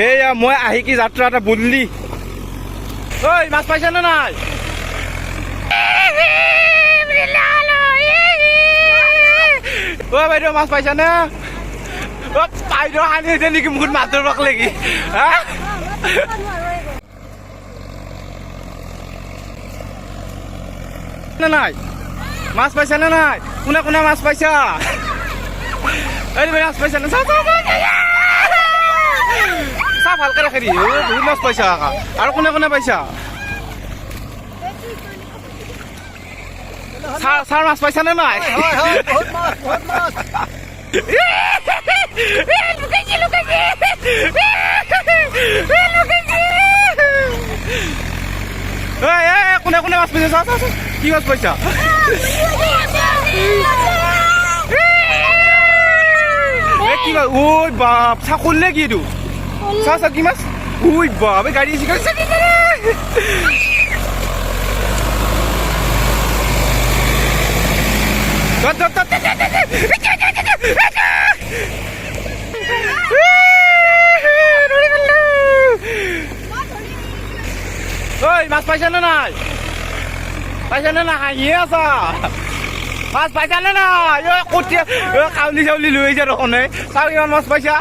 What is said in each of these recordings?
এইয়া মই আহি কি যাত্ৰা এটা বদলি। ঐ, মাছ পাইছানে নাই? ঐ বাইদেউ, মাছ পাইছানে? অ বাইদেউ, সানি হৈছে নেকি মুখত মাছ ধৰবাক লাগি? হা নে নাই? মাছ পাইছানে নাই? কোনে কোনে মাছ পাইছা? এই মাছ পাইছানে? চা চা চা চা, ভালকে ৰাখি দি। বহুত মাছ পাইছা। আৰু কোনে কোনে পাইছা? ছাৰ, মাছ পাইছানে নাই? কোনে কোনে মাছ পাইছা? চা চা, কি মাছ পাইছা? কি মাছ? ঐ বাপ, চা, কৰিলে কি এইটো? চা চা, কি মাছ? ঐ বাপ, এই গাড়ী আহিছে, গাড়ী। ঐ, মাছ পাইছানে নাই? পাইছানে নাই? হাঁহিয়ে আছা। মাছ পাইছানে নাই? ঐ কঠীয়া, ঐ কাউলি চাউলি লৈ আহিছা দেখোন। চাওঁ কিমান মাছ পাইছা।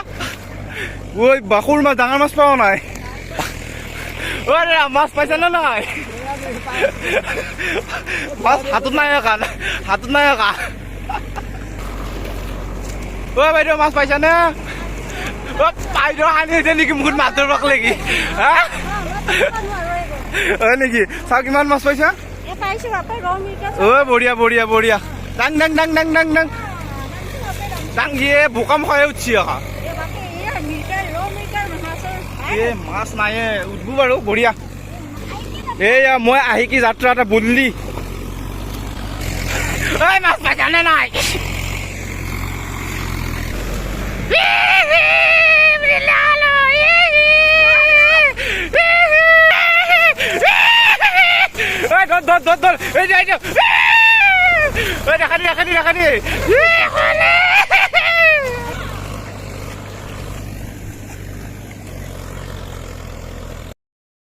ঐ বা, সৰু মাছ, ডাঙৰ মাছ পোৱা নাই। ঐ মাছ পাইছানে নাই? মাছ হাতত নাই কাণ, হাতত নাই কা। ঐ বাইদেউ, মাছ পাইছানে? অ বাইদেউ, সানি হৈছে নেকি মুখত মাছ ধৰবাক লাগি? হা, হয় নেকি? চাওঁ কিমান মাছ পাইছা। ঐ বঢ়িয়া বঢ়িয়া বঢ়িয়া। ডাং ডাং ডাং ডাং ডাং ডাং ডাং। ইয়ে বোকাম খাই উঠছি। আহা, এ মাছ নাই, উঠবো বাৰু। বঢ়িয়া। এইয়া মই আহি কি যাত্ৰা এটা বদলি। ঐ, মাছ পাইছানে নাই? ধর ধর ধর ধর, এই যে এই যে, দেখা দি দেখা দি দেখা দি।